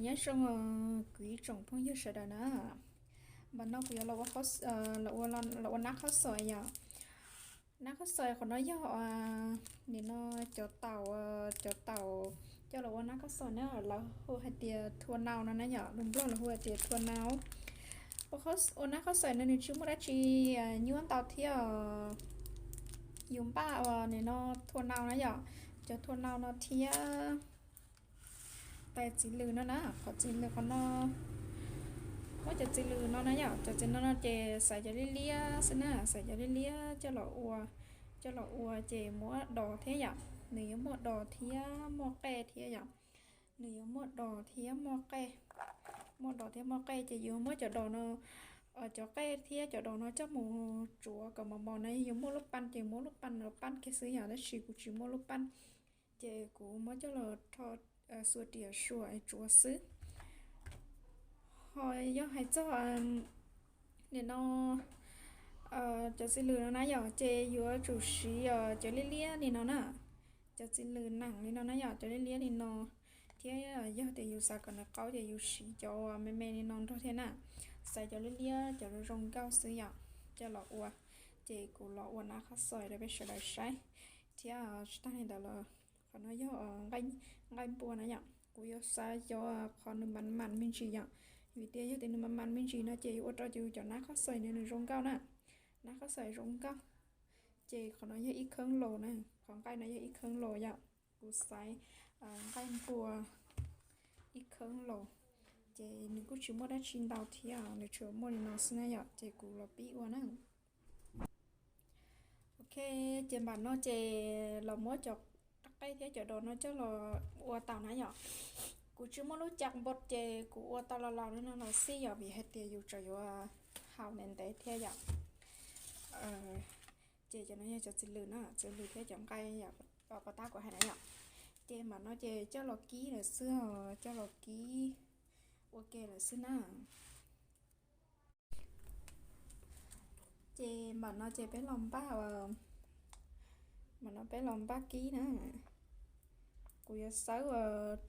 Nyob zoo kuv ib tsoom phooj ywg sawv daws na, npam no kuv yuav los ua nab qhob xois yom. Nab qhob xois qhov no yog nim no cov taum, cov taum coj los ua nab qhob xois na, lawv hu hais tias thua nau no na yom, lus Nplog lawv hu hais tias thua nau. Ua nab qhob xois no nws tsis muaj dab tsi nyuaj ntau thiab. Yus npaj ua nim no thua nau na yom, cov thua nau no thiab tais txiv lws no na, qhov txiv lws qhov no, muab cov txiv lws no na yom, cov txiv lws no no ces xaiv cov liab liab xwb na, xaiv cov liab liab coj los ua, coj los ua ces muab dos thiab yom, nws yuav muaj dos thiab muaj qej thiab yom, nws yuav muaj dos thiab muaj qej, muaj dos thiab muaj qej ces yuav muab cov dos no, cov qej thiab cov dos no coj mus tsuav kom mos mos na, yuav muaj lub paj ces muab lub paj los paj kiag xwb yom, tab sis kuv tsis muaj lub paj ces kuv muab coj los rho xuas riam suas tsuav xwb. Ho yog hais txog nim no cov txiv lws no na yom, ces yuav tsum siv cov liab liab li no na, cov txiv lws nees li no na yom, cov liab liab li no, thiab yog tias yus xav kom nws qaub ces yus siv cov me me li no nrog thiab na. Xaiv cov liab liab cov zoo nkauj xwb yom, coj los ua, ces kuv los ua nab qhob xois rau peb sawv daws saib thiab. Tsis tag li ntawd los qhov no yog nqaij npua na yom, kuv yuav xaiv cov qhov nws mas mas me ntsis yom, vim tias yog tias nws mas mas me ntsis no ces yuav ua rau yus cov nab qhob xois no nws zoo nkauj na, nab qhob xois zoo nkauj. Ces qhov no yog ib kheeb laus na, qhov nqaij no yog ib kheeb laus yom, kuv xaiv nqaij npua ib kheeb laus, ces nws kuj tsis muaj dab tsi ntau thiab, nws tsuas muaj li no xwb na yom, ces kuv los pib ua na. Ok, ces npam no ces los muab cov qej thiab cov dos no coj los ua tau na yom. Kuv tsis muaj lub cas npos ces kuv ua tau los laus li no los xij yom, vim hais tias yus tseem yuav hau ntev ntev thiab yom. Ces cov no yog cov txiv lws na, txiv lws thiab cov nqaij yom, pov tab kuv hais na yom. Ces npam no ces coj los kib lawm xwb, coj los kib ua ke lawm xwb na. Ces npam no ces peb los npaj, npam no peb los npaj kib na. Kuv yuav xawb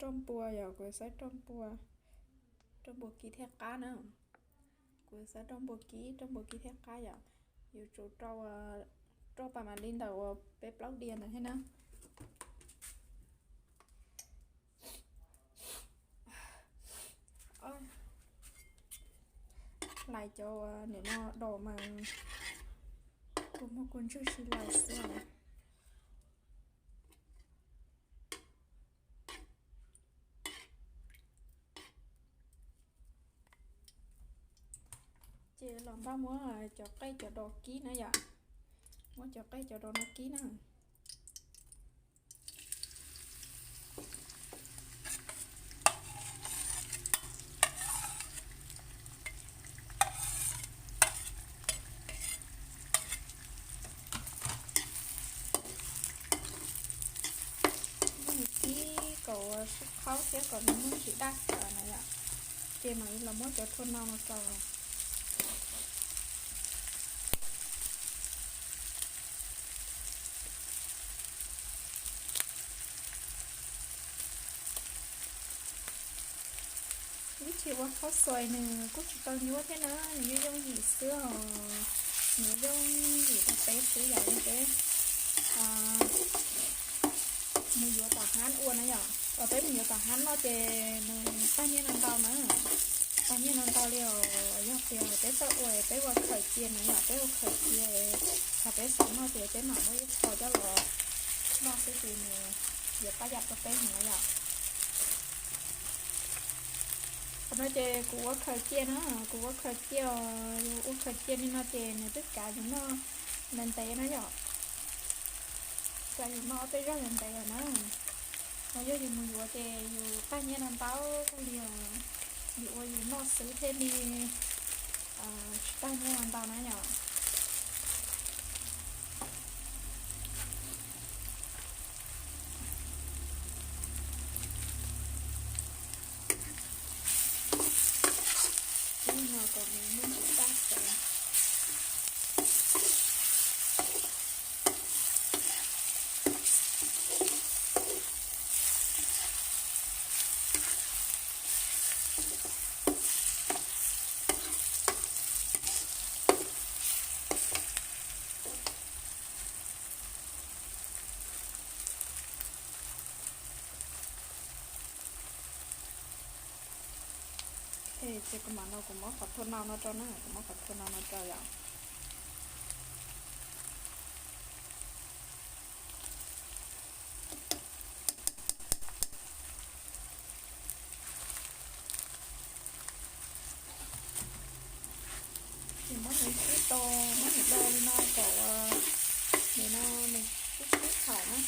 roj npua yom, kuv yuav xawb roj npua, roj npua kib thiab qab na. Kuv yuav xawb roj npua kib, roj npua kib thiab qab yom. Yuav tsum rau roj pas mam li ntawm uas peb plaub diav ntawd thiab na. Hlais cov nim no dos mas kua muag kua ntswg sib laws xwb. Ces los npaj muab cov qej cov dos kib na yom, muab cov qej cov dos no kib na. Muab nws kib kom sib qhaub thiab kom nws muaj ntsis daj na yom. Ces mam li los muab cov thua no no rau. Vib thim ua khaub xois nws kuj tsis tau nyuaj thiab na, nws yooj yooj yim xwb os, nws yooj yim rau peb xwb yom, li peb mus yuav tom hab ua na yom. Peb mus yuav tom hab noj ces nws tag nyiaj no ntau na, tag nyiaj no ntau li os. Yog tias peb txawj ua peb ua khaws cia na yom, peb ua khaws cia, thaum peb xav noj ces peb mam muab ib qho coj los noj xwb ces nws yuav pab yam rau peb heev na yom. Qhov no ces kuv ua khaws cia na, kuv ua khaws cia, yus ua khaws cia li no ces nws twb kav yus noj ntev ntev na yom. Kav yus noj ob peb zaug ntev ntev na. Ho yog yus mus yuav ces yus tag nyiaj no ntau li, yus ua yus noj xwb thiaj li tsis tag nyiaj no ntau na yom. Ib no kom nws muaj ntsis daj xwb. Ces kuv mam no kuv muab qhov thua no no rau na, kuv muab qhov thua no no rau yom. Ces muab nws sib do, muab nws do li no kom nws no nws sib sib thawm na,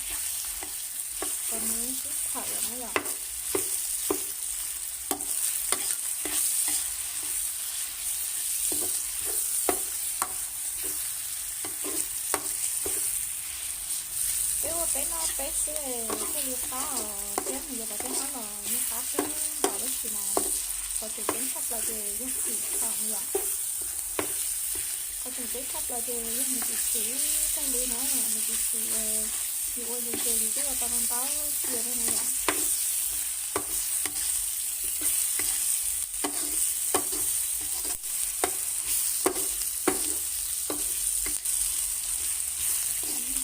kom nws sib thawm lawm na yom. Peb ua peb noj peb xwb, thiaj li qab os, thiab mus yuav tom tej hab los yeej qab kawg nkaus, tab sis mas qhov tseem ceeb tshaj plaws ces yog xim kho yom. Qhov tseem ceeb tshaj plaws ces yog nws tsis xim kawg li na, nws tsis xim, yus ua yus ces yus twb ua tau ntau ntau cia na yom.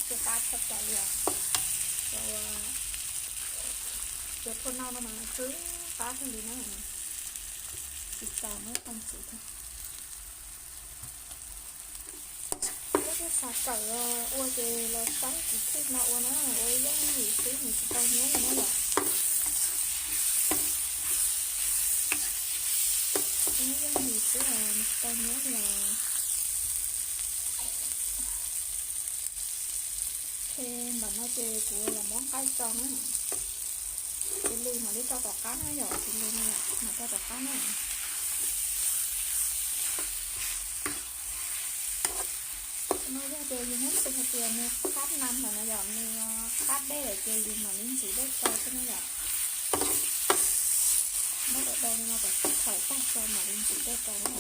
Tsis qab tshaj plaws li os. Cov, cov thua no no mas twb qab kawg li na. Tsis tas muab tau ntxiv thiab. Peb twb xav kawm ua ces los saib kuv clip no ua na, ua yooj yim xwb nws tsis tau nyuaj li na yom. Ua yooj yim xwb nws tsis tau nyuaj li os. Ces npam no ces kuv los muab nqaij tso na. Txiv lws mam li rau tom qab na yom, txiv lws no mam rau tom qab na. No yog tias yus muab xws hais tias nws qab na lawm na yom, nws qab dej lawm ces yus mam li ntxiv dej rau xwb na yom. Muab do do li no kom sib thawm tag tso mam li ntxiv dej rau na.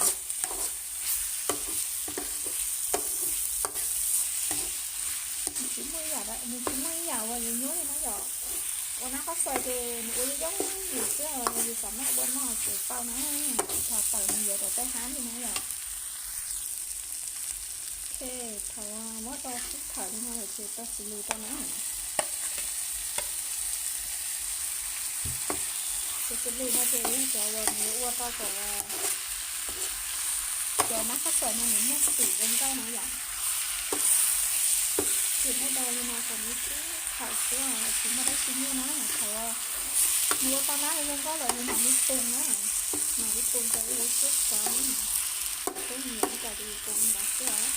Nws tsis muaj ib yam, nws tsis muaj ib yam uas yuav nyuaj li na yom. Ua nab qab xwais ces nws ua yooj yim xwb, yus xam maj ua noj ces tau na, tsis tas tawm mus yuav tom tej hab li na yom. Ok, thaum muab do sib thawm li no lawm ces rau txiv lws rau na. Cov txiv lws no ces yog cov uas nws yuav ua rau kom cov nab qab xwais no nws muaj xim zoo nkauj na yom. Ces muab do li no kom nws sib thawm xwb, tsis muaj dab tsi nyuaj na. Thaum nws ua tau nab zoo nkauj lawm yus mam li pum na, mam li pum rau ib lub tshuab xov na. Peb nyiam ib co ces yus pum li ntawd xwb os.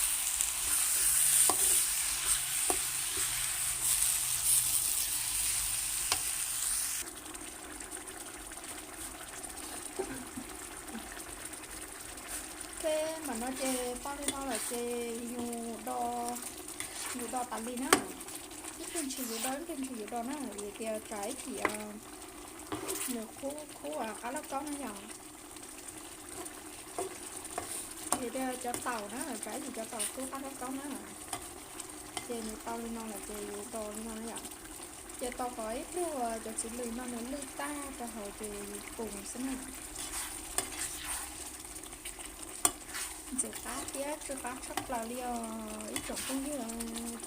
Ok, npam no ces tau li no lawm ces yus do, yus do tas li na. Ib pliag ntshis yus do, ib pliag ntshis yus do na, vim tias tsam ib chim nws khub khub qab lauj kaub na yom. Vim tias cov taum na, tsam ib chim cov taum khub qab lauj kaub na. Ces nws tau li no lawm ces yus do li no na yom. Ces tos kom ib pliag uas cov txiv lws no nws lwj tag rau hauv ces yus pum xwb na. Ntxim qab thiab tsw qab tshaj plaws li os ib tsoom phooj ywg,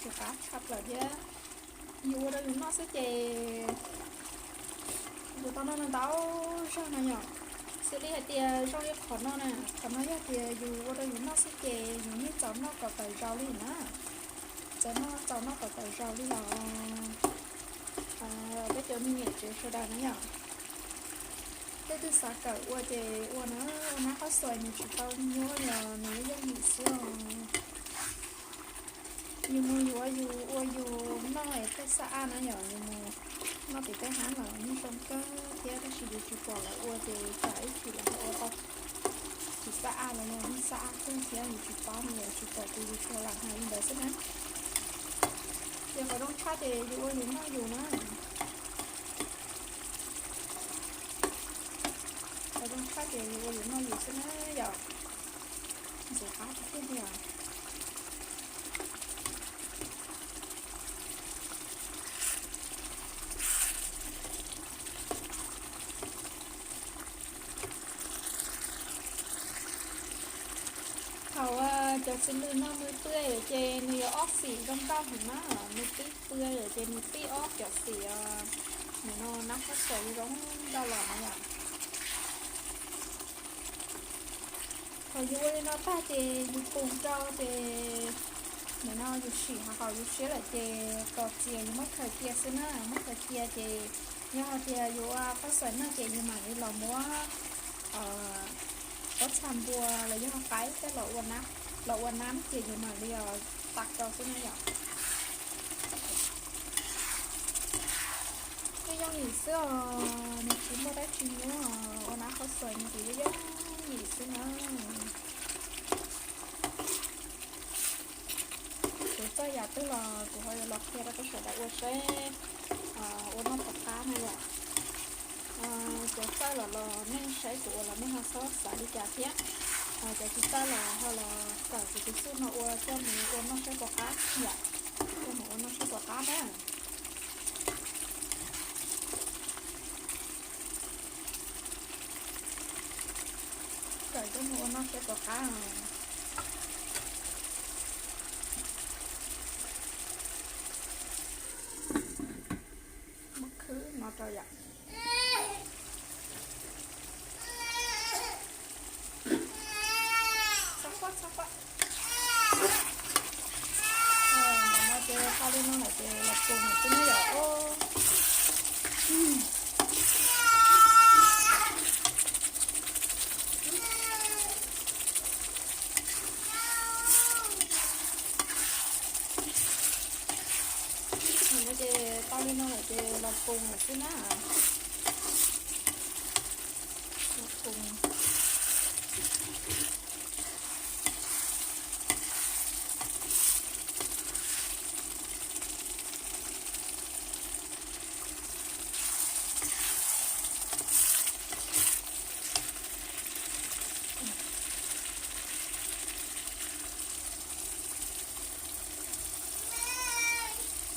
tsw qab tshaj plaws thiab. Yus ua rau yus noj xwb ces yus tau noj ntau zog no yom. Xws li hais tias zoo li qhov no na, qhov no yog tias yus ua rau yus noj xwb ces yus yeej txaus noj kom tawm zaus li na. Txaus noj, txaus noj kom tawm zaus li los peb cov me nyuam tsev sawv daws na yom. Leej twg xav kawm ua ces ua na, ua nab qab xwais nws tsis tau nyuaj li os, nws yooj yim xwb os. Yus mus yuav yus ua yus noj es thiaj xab ab na yom, yus mus noj tim tej hab los yeej zoo kawg thiab, tab sis yus tsis pom lawv ua ces tsam ib chim lawv ho ua tau tsis xab ab los yog yeej xab ab kawg thiab yus tsis paub no yom, tsis pom ces yus tsuas lam hais li ntawd xwb na. Ces qhov zoo tshaj ces yus ua yus noj yus na. Qhov zoo tshaj ces yus ua yus noj yus xwb na yom. Ntxim qab tiag tiag li os. Thaum cov txiv lws no nws pw ces nws yuav ob xim zoo nkauj heev na, nws pib pw ces nws pib ob cov xim, nim no nab qab xwais zoo nkauj los na yom. Thaum yus ua li no tag ces yus pum rau ces nim no yus sim haum yus siab lawm ces tos txias yus muab khaws cia xwb na, muab khaws cia ces yog hais tias yus ua qhob xaim noj ces yus mam li los muab pob txha npua los yog qaib coj los ua nab ces yus mam li tawm rau xwb na yom. Yooj yooj yim xwb os, nws tsis muaj dab tsi nyuaj, ua nab qhob xaim no ces yooj yooj yim xwb na. Kuv txawj yam twg los kuv ho yuav los qhia rau peb sawv daws ua seb ua noj puas qab na yom. Cov txawj los los nej saib kuv ua los nej ho txhob xav li cas thiab. Cov tsis txawj los ho los kawm kuv tus txuj no ua coj mus ua noj saib puas qab yom. Coj mus ua noj saib puas qab na. Kawm coj mus ua noj saib puas qab. Muab khwb no rau yom. Txhob quaj, txhob quaj. Ntawm no ces tau li no lawm ces los pum xwb na yom. Nim no ces tau li no lawm ces los pum lawm xwb na. Los pum.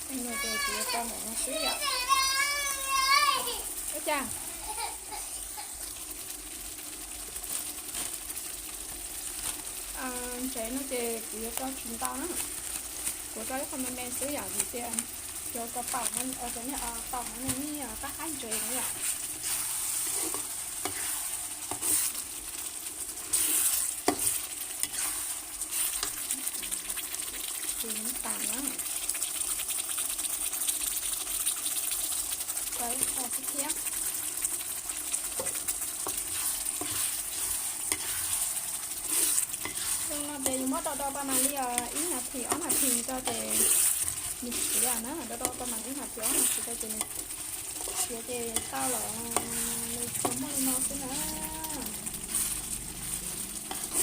Ces kuv yuav rau ntawm no xwb yom. Ua cas? Ntsev no ces kuv yuav rau tsis ntau na, kuv rau ib qho me me xwb yom, vim tias cov kaus paum no, cov niag paum no nws yeej qab qab ntsev na yom. Ces nws tas na, rau ib qho xwb thiab. Zoo no ces yus muab do do tau mas li ib nas this ob nas this rau ces nws siav na, do do tau mas ib nas this ob nas this rau ces nws siav ces tau lawm, nws tsuas muaj li no xwb na.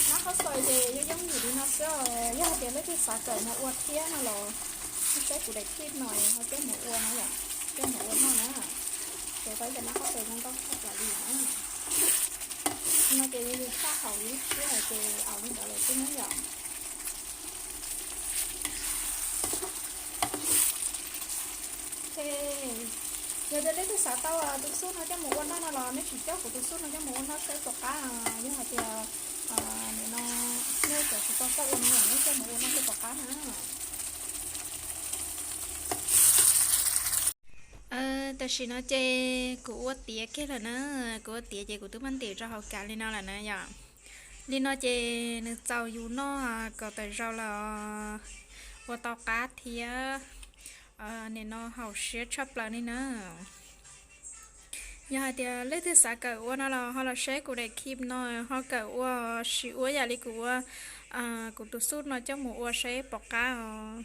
Nab qhob xaim ces yooj yooj yim li no xwb os, yog hais tias leej twg xav kawm mus ua thiab no los saib kuv daim clip no ho coj mus ua na yom, coj mus ua noj na. Ces tau ib cov nab qhob xaim zoo nkauj tshaj plaws li na. No ces yus tshaj haum yus lub siab hais ces aus li ntawd lawm xwb na yom. Ok, yog tias leej twg xav tau tus xuj no coj mus ua noj no los nej sim coj kuv tus xuj no coj mus ua noj saib puas qab. Yog hais tias nim no nej cov tsis tau txawj ua no los nej coj mus ua noj saib puas qab na. Tam sim no ces kuv ua tiav kiag lawm na, kuv ua tiav ces kuv twb muab ntim rau hauv kav li no lawm na yom. Li no ces nws txaus yus noj kom tawm zaus los ua tau qab thiab nim no haum siab tshaj plaws li na. Yog hais tias leej twg xav kawm ua no los ho los saib kuv daim clip no, ho kawm ua, sim ua yam li kuv ua kuv tus xuj no coj mus ua saib puas qab os.